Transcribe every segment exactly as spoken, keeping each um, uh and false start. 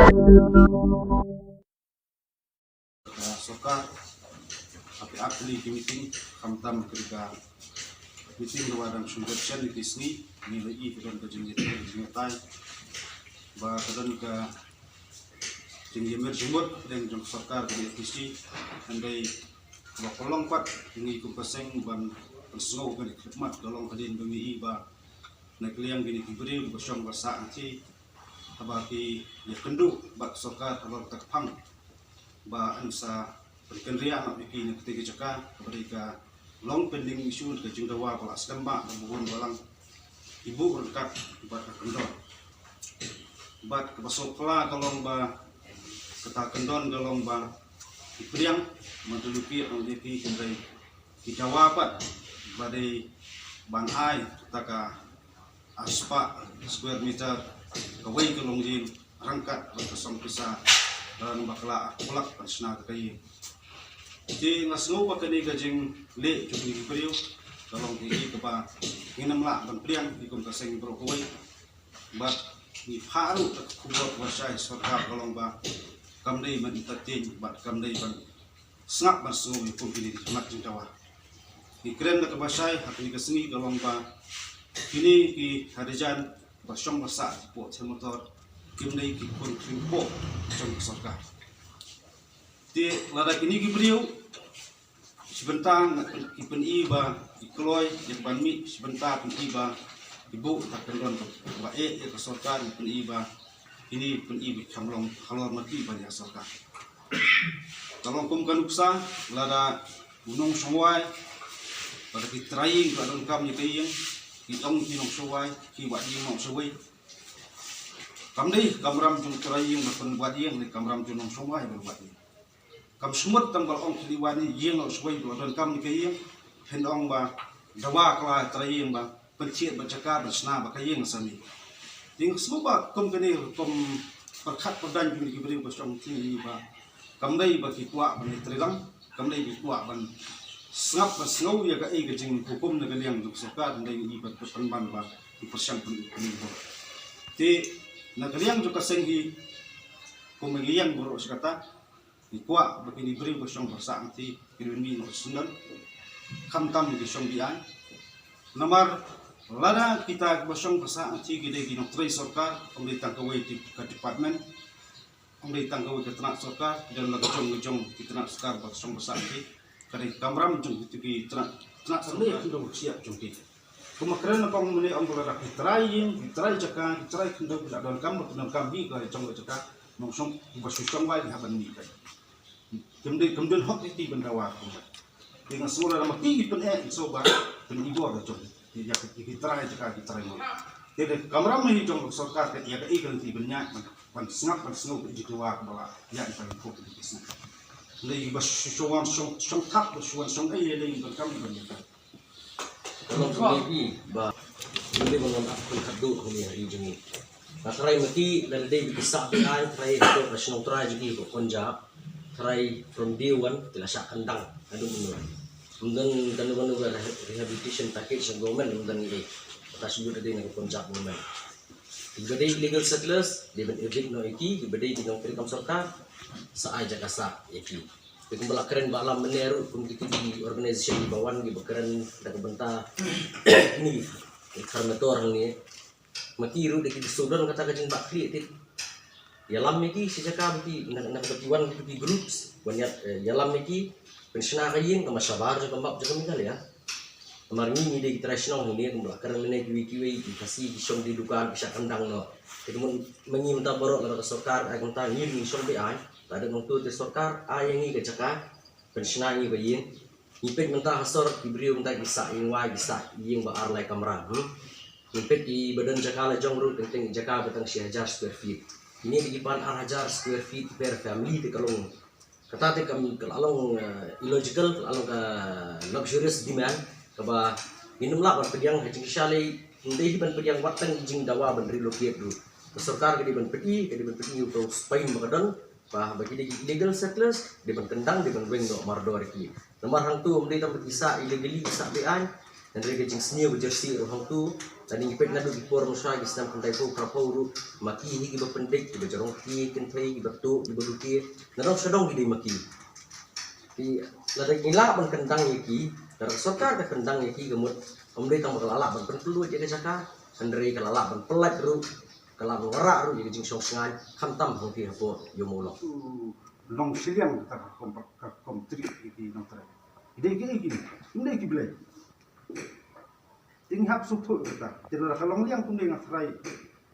Ka sorkar ha ki artylli ki meeting, khamtam ka dei ka meeting kaba dang shu dep shen ïa ki sngi, ngi la ïohi ka don ka jingïatai, jingïatai ba ka don ka jingïamir jingmut hapdeng jong ka sorkar ka D F D C. Hynrei kaba pynlong pat ïa ngi kum ka seng ban pynsngew kane ka khidmat ka long hadien ba ngi ïohi ba na ka liang kine ki briew ba shong ba sah hangtei, haba ki ïakynduh bad ka sorkar halor kata ka phang ba yn sa pynkynriah noh ïa ki na katei ka jaka kaba dei ka long pending issue, ka jingdawa ba la slem bha da bun balang ki buh ryngkat bad ka kyndon. Bad kaba sngewphylla ka long ba kata ka kyndon ka long ba ki pdiang, mynta ki ong ïa ki, hynrei ki dawa pat ba dei ban ai kata ka arspah square meter kawei ka longïing ryngkat bad ka song pisa, lada ym bakla ar phlak ban shna da ka ïing. Te nga sngew ba kane ka jingleh jong kine ki briew ka long kaei kaba ngin ym lah ban pdiang ïa kum ka seng baroh kawei. Bad ngi phah ruh da ka khubor kaba shai sorkar ka long ba kam dei ban entertain bad kam dei ban sngap ban sngew ïa kum kine ki khmat jingdawa. Ngi kren da kaba shai ha kine ki sngi ka long ba kine ki harijan ba shong ba sah hapoh Thaiñ Motor kim dei ki khun khlieh poh jong ka sorkar. Te lada kine ki briew shi bynta ki pyni ba ki kloi ïa ka ban mih, shi bynta pyni ba ki buh kata ka kyndon ba eh ïa ka sorkar, ki pyni ba kine, pyni ba ki kham long halor mati ban ïa sorkar. Ka long kum ka nuksa, lada u nongshong wai, lada ki trai ïing ka donkam ïa ka ïing, ki ong ki nongshong wai ki wad ïing nongshong wai. Kam dei kamram jong trai ïing ba pynwad ïing, ne kamram jong nongshong wai ba pynwad ïing. Kam shu mut tang ba la ong ki li wan ïing nongshong wai ba donkam ïa ka ïing, phin ong ba dawa ka la trai ïing ba pynthied ba jaka ban shna ba ka ïing sa mih. Te nga sngew ba kum kane kum pyrkhat pyrdaiñ kine ki briew ba shong hangtei ba kam dei ba ki kwah ban ïatreilang, kam dei ba ki kwah ban sngap ban sngew ïa kaei ka jinghukum na ka liang jong ka sorkar, hynrei ngi ba pynban ba ki pyrshang pyn, pyn, pyn. Te na ka liang jong ka seng hi kum ngi ïeng baroh shi katta, ngi kwah ba kine ki briew ba shong ba sah hangtei ki dei ban mih noh shisyndon, khamtam ki shong biang. Namar lada kita kiba shong ba sah hangtei ki dei ki nongtrei sorkar, ym dei tang kawei ka department, ym dei tang kawei ka tnat sorkar, ki don la ka jong ka jong ki tnat sorkar ba shong ba sah hangtei. Ka dei kamram jong kito ki tnat, tnat sorkar, khyndew siap jong ki. Kumba kren na pang mynne ong ba lada ki trai ïing, ki trai jaka, ki trai khyndew, ki la donkam ba ki donkam hi ka jong ka jaka nongshong, ba shu shong wai ki hap ban mih kai. Kim dei, kim don hok ïa ki ban dawa kumba. Te nga sngew lada ma ki ki pyneh, nga sngew ba pynigor ka jong ki, ïa ki, ki trai jaka, ki trai nong. Te dei kamram hi jong ka sorkar ka ïa ka, ïa ka lynti ban ïaid ban, ban sngap ban sngew ka jingdawa kaba la ïaid ban pynkhop ki snap. Lei ba shu wan shong, shong thap, ba shu wan shong ei, lei ban kam ban ïa ka. Ka long kumne hi ba, kumne ba ngan ap pynkhadduh kumne ha ri jong ngi. Ba trai mati lada dei ba ki sah biang, trai hapoh ka shnong trai jong ngi ka Punjab. Trai from day one ki la shah kyndang haduh mynno. Ym don kano kano ka rehe-, rehabilitation package na government, ym don ei. Kata shu dei na ka Punjab government. Kiba dei illegal settlers dei ban evict noh ïa ki, kiba dei ki nongtrei kam sorkar sa ai jaka sah ïa ki. Te kumba la kren ba la mynne ruh kum kiti ki organization kiba wan kiba kren da ka bynta kine ki Thar Motor hangne. Ma ki ruh da ki shu don kata ka jingbakla te ïalam ïa ki sha jaka ba ki na, na kaba ki wan ki groups ban ïa, eh, ïalam ïa ki ban shna ka ïing kaba shabar jong ka map jong ka Meghalaya. Namar ngi ngi dei ki trai shnong hangne kumba la kren mynne kiwei kiwei ki Khasi ki shong die dukan ki shah kyndang noh. Te kumba ma ngi mynta baroh lada ka sorkar ai kumta ngi ngi shong biang. Lada nangta te sorkar ai ïa ngi ka jaka ban shna ïa ngi ka ïing. Ngi peit mynta ha sor ki briew mynta ki sah ïing wai, ki sah ïing ba ar lai kamra, hmm? Ngi peit kiba don jaka la jong ruh teng teng jaka ba tang shi hajar square feet. Kine ki pan ar hajar square feet per family te ka long, kata te kam, ka la long, eh, illogical, ka la long ka luxurious demand kaba ngin ym lah ban pdiang ha jingshisha lei. Ym dei hi ban pdiang wat tang jingdawa ban relocate ruh. Ka sorkar ka dei ban peit, ka dei ban peit ïa u spine ba ka don. Ba, ba ki dei ki illegal settlers, dei ban kyndang, dei ban weng noh mardor ïa ki. Namar hangtu ym dei tang ba ki sah illegally, ki sah beaiñ. Hynrei ka jingsniew ka jyrsieh ruh hangtu, Lada ngi peit naduh ki por mynshwa ki snem khyndai phew phra phew ruh, ma ki hi kiba pyndit, kiba jrong kti kynthei, kiba tuh, kiba luti, nadong shadong ki dei ma ki. Ki lada ngi lah ban kyndang ïa ki, lada ka sorkar ka kyndang ïa ki ka mut, ym dei tang ba ka la lah ban pynpluid ïa ka jaka, hynrei ka la lah ban pyllait ruh, ka la lah ban wanrah ruh ïa ka jingshong shngaiñ, khamtam ha ki hapoh ïa u mawlong. Nongshiliang kata ka rukom, ka rukom treat ïa ki nongtrei. Ki dei kiei ki, ym dei ki blei. Te ngi hap sngewthuh ïa kata. Te lada ka long liang kumne nga tharai,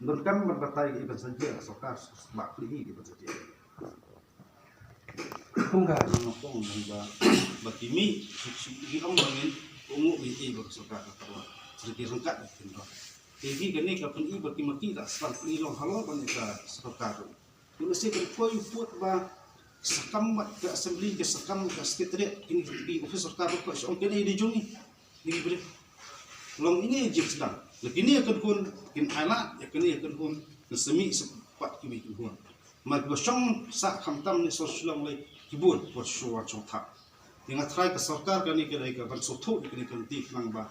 donkam ban batai ïa ka ban sa jia ka sorkar, ba plie ïa ka ban sa jia. Kumta nga ong ba, ba ki mih, ki ong ba ngin, ong ngin ïa ba ka sorkar ka paralok. Sdang ki ryngkat ïa ki kyndon. Te hi kane ka pyni ba ki ma ki da sdang pyni long halor ban ïa ka sorkar. Ngi lehse kan poi u pud ba sakam bad ka assembly, ka sakam ka secretariat, kine ki office sorkar ba ko shu ong kine dei jong ngi. Ngi briew. Long ine jingsdang. La kine ka khun kin ai lad, ïa kine ka khun kin sa mih sa pat kiwei ki khun. Mar ba shong sah khamtam ne sor Shillong lei ki bun, wat shu wan shong thap. Ïa nga tharai ka sorkar kane ka dei ka ban sngewthuh ïa kane ka lynti khnang ba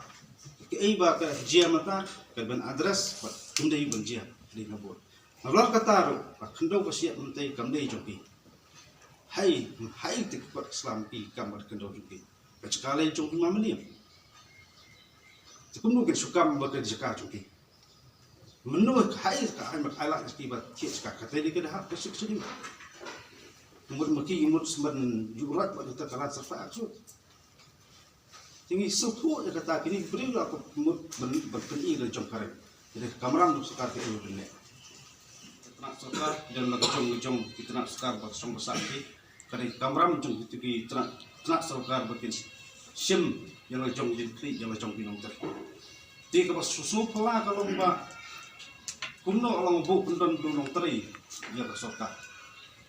kaei ba ka jia mynta ka ban address bad ym dei ban jia dei na bun. Nalor kata ruh, ba khyndew ka shyiap mynta kam dei jong ki. Hai, hai te ka pat slam ki kam bad khyndew jong ki. Ka jaka lei jong ki ma mane. Te kumno kin shu kam ba ka jaka jong ki. Mano hai ka ai mat ai lad jong ki ba thiah jaka ka te dei ka dahap ka suk suk. Mut ma ki mut smen ju rat ba ta ka lad sarfa ak suk. Te ngi sngewthuh ïa kata kine ki briew la ka mut ban, ban pyni la jong ka reng. Ïa ka kamram jong sorkar ka ïa ban leh. Tnat sorkar don la ka jong ka jong ki tnat sorkar ba shong ba sah ki. Ka dei ka kamram jong ki tnat, tnat sorkar ba kin shim ïa la jong jingkhlieh ïa la jong ki nongtrei. Te kaba sngewsih pala ka long ba kumno ka long ba kyndon u nongtrei ïa ka sorkar.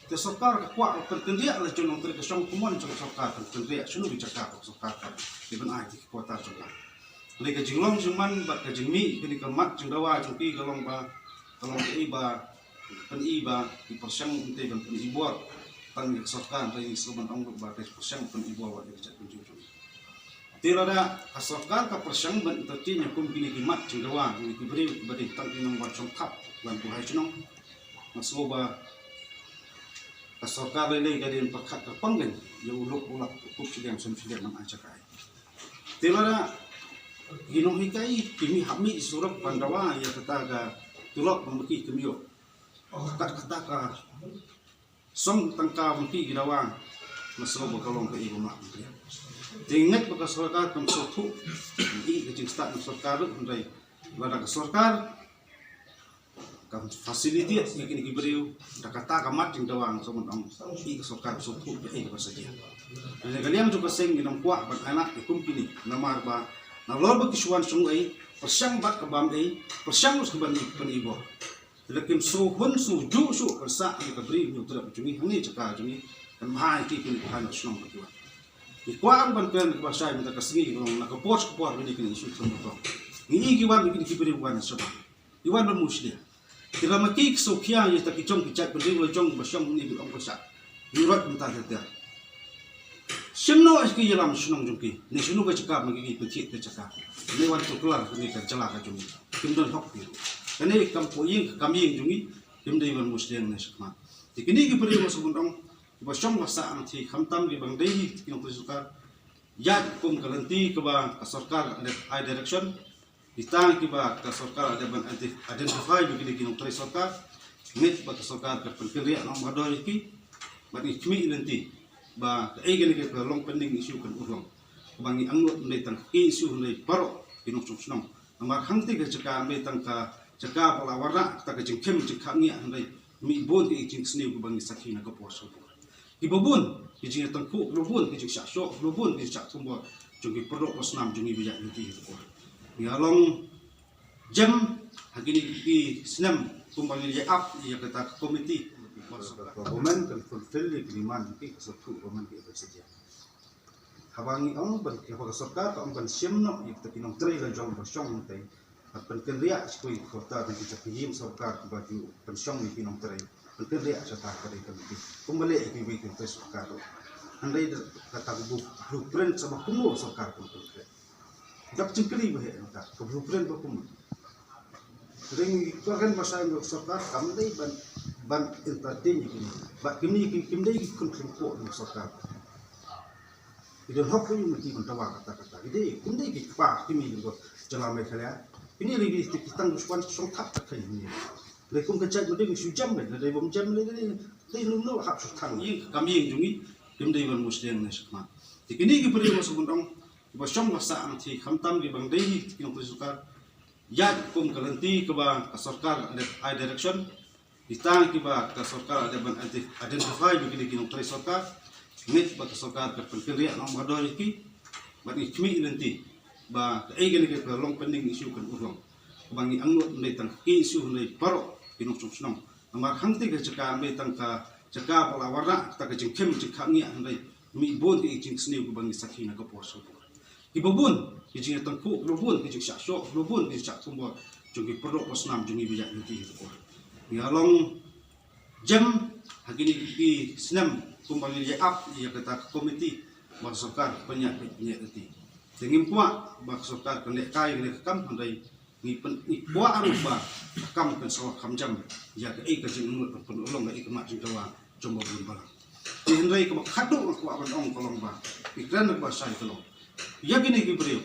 Te sorkar ka kwah ban pynkynriah la jong nongtrei, ka shong kumon jong sorkar ban pynkynriah shano ki jaka ka sorkar ka dei ban ai ki kwata jong ka. Lei ka jinglong jingman bad ka jingmih kane ka mat jingdawa jong ki ka long ba, ka long kaei ba pyni ba ki pyrshang ban tei ban pyni bor. Tang ka sorkar ka ïa sngewbha ban ong ba ka pyrshang pyni bor wat ïa ka jaitbynriew jong ki. Te lada ka sorkar ka pyrshang ban entertain ïa kum kine ki mat jingdawa, kine ki briew kiba dei tang ki nongwan shong thap, wan buhai shnong. Nga sngew ba ka sorkar lei lei ka dei ban pyrkhat kyrpang kein ïa u lok u lak u kup shiliang sem shiliang ban ai jaka. Te lada ki nonghikai ki mih hap mih surok ban dawa ïa kata ka tulop ba ma ki kim ïoh. Kat kata ka song tangka ba ma ki ki dawa, nga sngew ba ka long kaei ba mlak. Te ngeit ba ka sorkar kan sngewthuh ïa ka jingstad na sorkar ruh, hynrei lada ka sorkar ka facilitate ïa kine ki briew da kata ka mat jingdawa, nga sngew ban ong ïa ka sorkar sngewthuh kaei kaba sa jia. Hynrei ka liang jong ka seng ngi dang kwah ban ai lad ïa kum kine namar ba nalor ba ki shu wan shong ei, pyrshang bad ka bam ei, pyrshang ruh ka ban pyni bor. Te la kim sngewhun sngewjuh shuh ban sah ïa ka briew hynñiew tylli jong ngi hangne jaka jong ngi, kan bha ïa ki kine ki bha shnong ba ki wan. Ngi kwah ban kren kaba shai mynta ka sngi, ka long na ka por sha ka por kine kine issue ki long. Ngi i ki wan kine ki briew wan sha ba ngi wan ban mushlia. Te la ma ki ki sngewkhia ïa ta ki jong ki jait bynriew la jong ba shong hangne ki ong ba shah. Ngi rot mynta ter ter. Shim noh ïa ki ïalam shnong jong ki. Ne shano ka jaka ma ki ki pynthied ka jaka. Ne wan tuklar kane ka jylla ka jong ngi. Kim don hok ki. Kane kam poi ïing ka kam ïing jong ngi. Kim dei ban mushliang ne shakmat. Te kine ki briew ma sngewdong kiba shong ba sah hangthie khamtam kiba dei ki nongtrei sorkar. Ïa kum ka lynti kaba ka sorkar ka dep ai direction. Kita kiba ka sorkar ka dep ban identi-, identify ba ki dei ki nongtrei sorkar. Ngeit ba ka sorkar ka pynkynriah noh ba dor ïa ki. Bad ngi khmih lynti ba kaei kane ka long pending issue kan urlong. Ba ngi angnud hynrei tang ki issue hynrei baroh ki nongshong shnong. Namar hangtei ka jaka hynrei tang ka jaka ba la wanrah kata ka jingkhim jingkhang ïa hynrei mih bun ki jingsniew kiba ngi sakhi na ka por sha ka por. Kiba bun ki jingïatangkhuh, kiba bun ki jingshah shoh, kiba bun ki jingshah thombor jong ki paralok ba snam jong ngi ba ïaid lynti ha ka por. Ngi la long jem ha kine ki snem kumba ngi ïa ap ïa kata ka komiti. Ka government kan fulfill ïa ki demand jong ki, ka sngewthuh government ka ïa ban sa jia. Haba ngi ong ban, haba ka sorkar ka ong ban shim noh ïa kita ki nongtrei la jong ba shong hangtei. Ban pynkynriah sha kawei ka kota ban ki jaka ïing sorkar kiba ju pynshong ïa ki nongtrei. Pynkynriah sha ta ka dei ka lynti. Kumba leh ïa kiwei ki nongtrei sorkar ruh. Hynrei da kata ka blueprint sa ba kumno sorkar kan pynkynriah. Dap jingkylli ba heh nangta ka blueprint ba kumno. Ring ka ren ba sa ka sorkar kam dei ban ban entertain ïa kine. Ba kine ki kim dei ki khun khun ko ka sorkar. Ki don hok ïa ki ban dawa kata kata. Ki dei kim dei ki kpa kine ki don jylla Meghalaya. Kine lagi ki tang shuan shong thap ta kane. Lei kum ka jait ma dei shu jam lei dei bom jam lei dei dei num num hap shu thang. Ïing kam ïing jong ngi kim dei ban mustiang ne shakma. Te kine ki briew ma shu bun dong ba shong ba sa ang thi khamtam ki bang dei ki nongtrei sorkar. Ïa kum ka lynti kaba ka sorkar leh ai direction. Kita kiba ka sorkar leh ban identi- identify ba kine ki nongtrei sorkar. Ngeit ba ka sorkar ka pynkynriah nong ba doi ki ban ngi khmih lynti ba ka ei kane ka long pending issue kan urlong. Ba ngi angnud ndai tang ki issue ndai baroh ki nongshong shnong. Namar hangte ka jaka ndai tang ka jaka ba la warna ta ka jingkhim jingkhang ngi ndai mi bun ki jingsniew ba ngi sakhi na ka por sha por. Kiba bun ki jingïatangkhuh, kiba bun ki jingshah shoh, kiba bun ki jingshah tumbor jong ki pyrthei ba snam jong ngi ba ïa ngi ki. Ngi long jem ha kine ki snem kumba ngi ïa ap ïa kata ka komiti ba sorkar pynïaid pynïaid ati. Te ngim kwah ba sorkar kan leh kai kane ka kam hynrei ngi pyn ngi kwah ruh ba ka kam kan sa kham jam ïa ka ei ka jingmut pynurlong ka ei ka mat jingdawa jong ba bun balang. Te hynrei kaba khadduh nga kwah ban ong ka long ba ki kren ba shai ka long ïa kine ki briew.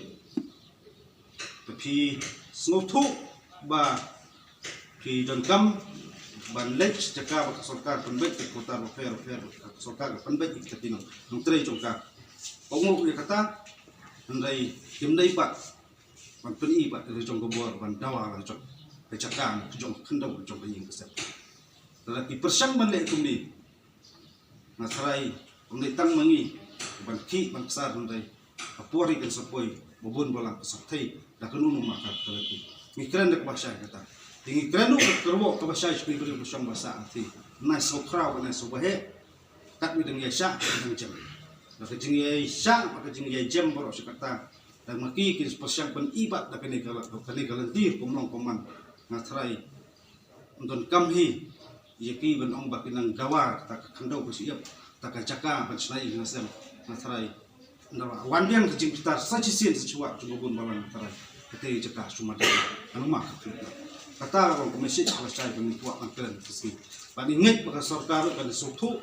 Te phi sngewthuh ba ki donkam ban leit jaka ba ka sorkar pynbeit ka kota ba pher ba pher ba ka sorkar ka pynbeit ka tino nongtrei jong ka. Ong ïa kata hynrei kim dei pat ban pyni pat ka jong ka bor ban dawa la jong ka jaka ka jong ka khyndew jong ka ïing ka sem. Lada ki pyrshang ban leh kumne nga tharai ym dei tang ma ngi ban khih ban ksar hynrei ka por hi kan sa poi ba bun balang ka sa thei da kano kano ma ka ka lynti. Ngi kren da kaba shai kata. Te ngi kren ruh ka kyrwoh kaba shai sha ki briew ba shong ba sah hangtei. Nai sngewkhraw nai sngewbha heh. Kat ngi dang ïaishah dang jem. Da ka jingïaishah ba ka jingïajem baroh shi katta. Da ma ki ki pyrshang ban ibat da kane ka kane ka lynti kum long kum man. Nga tharai ym donkam hi ïa ki ban ong ba ki nang dawa ta ka khyndew ka shyiap ta ka jaka ban shna ïing shna sem. Nga tharai wan biang ka jingbitar sa shisien sa shuwa jong ka bun balang nga tharai kata ka jaka shu ma dawa. Ano ma ka khlem kata ka long ka message ka la shai ka ngi kwah ban kren ka sngi. Ban ïa ngeit ba ka sorkar kan sngewthuh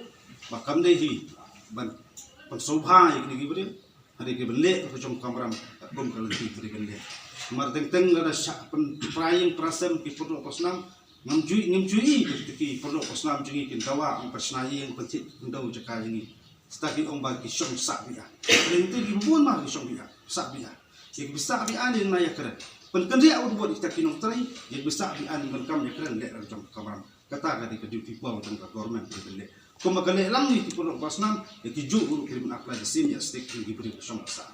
ba kam dei hi ban pynsngewbha ïa kine ki briew. Hynrei ki ban leh ka jong ka kamram ka kum ka lynti ka dei ban leh. Namar teng teng lada shah pynpra ïing pra sem ki pyrthei ba snam ngam ju ngam ju i ki pyrthei ba snam jong ngi kin dawa ong ka shna ïing pynthik pyndaw jaka jong ngi. Sita ki ong ba ki shong sah bia. Hynrei ki bun ma ki shong bia sah bia. Ïa ki sah bia ne na ïa kren. Pynkynriah u dwot ita ki nongtrei ïa ki sah bia ne ban kam ïa kren leh ka jong ka kamram. Kata ka dei ka duty paw jong ka government ka dei leh. Kumba ka leh lang ïa ki pyrthei ba snam ïa ki ju ruh ki ban apply the same ïa stick ki briew shong sah.